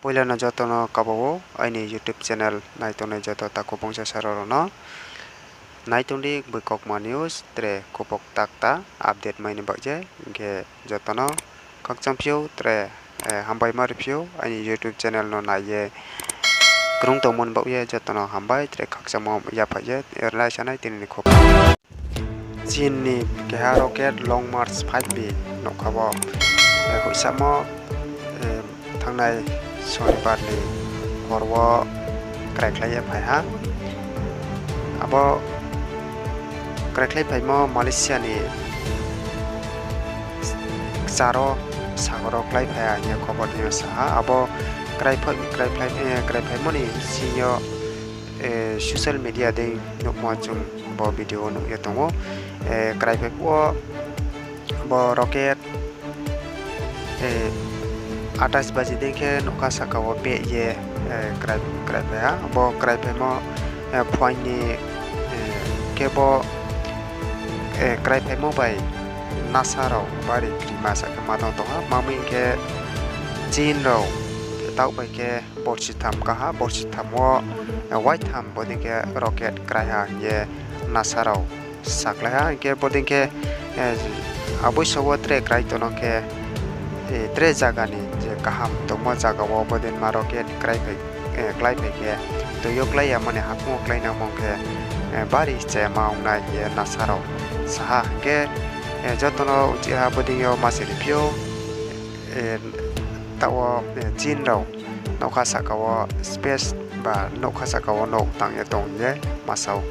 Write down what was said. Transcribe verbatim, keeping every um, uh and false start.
Poila no joto no kabo ou aini YouTube channel naitongnai joto takhu bongsa saro rao no. Naitong di boi kokma news tre khupok takta update mai ni baoh ye, hing khe joto no khakchangphi ou tre hambai ma riphi ou aini YouTube channel no nai ye krung tongmo ni baoh ye joto no hambai tre khakchangmo yaphaih ye rlai sanai tini ni khupok. Chin ni keha rocket Long March five B nougkha wo hoihsamo thanngnai Sonibar ni hor wo kraikhlai ye phai ha. Abo kraikhlai phaimo Malaysia ni kchar wo sagor wo kláiphai ha hing ye khobor deing yo sa ha. Abo krai, krai, kraiphaimo ni bsing yo social media dei nuhmo chung bo video wo nuh ye tong ou. Kraiphai phuh wo bo rocket আঠাশ baji dei khe nougkha sahka wo peh ye kraiphai ha. Bo kraiphaimo phuaing ni khe bo kraiphaimo bai NASA rao bari krima sa khe ma tong tong ha. Tma hing khe Chin rao taoh bai khe borsi tham ka ha, borsi tham wo waitham bodei khe rocket krai ha hing ye NASA rao sakhlai ha. Hing khe bodei khe aboiso wo tre krai tongno khe tre zaga ni je kaham tongmo zaga wo bodei ma rocket kláiphai khe, tui yo klái yamo ni haphung wo klái nangmo khe bari chaya ma ong nai hing ye NASA rao sa ha. Hing khe joto no uchih ha bodei yo ma se riphi ou, taoh wo Chin rao nougkha sahka wo space ba nougkha sahka wo nouh tang ye tong hing ye ma sa ou.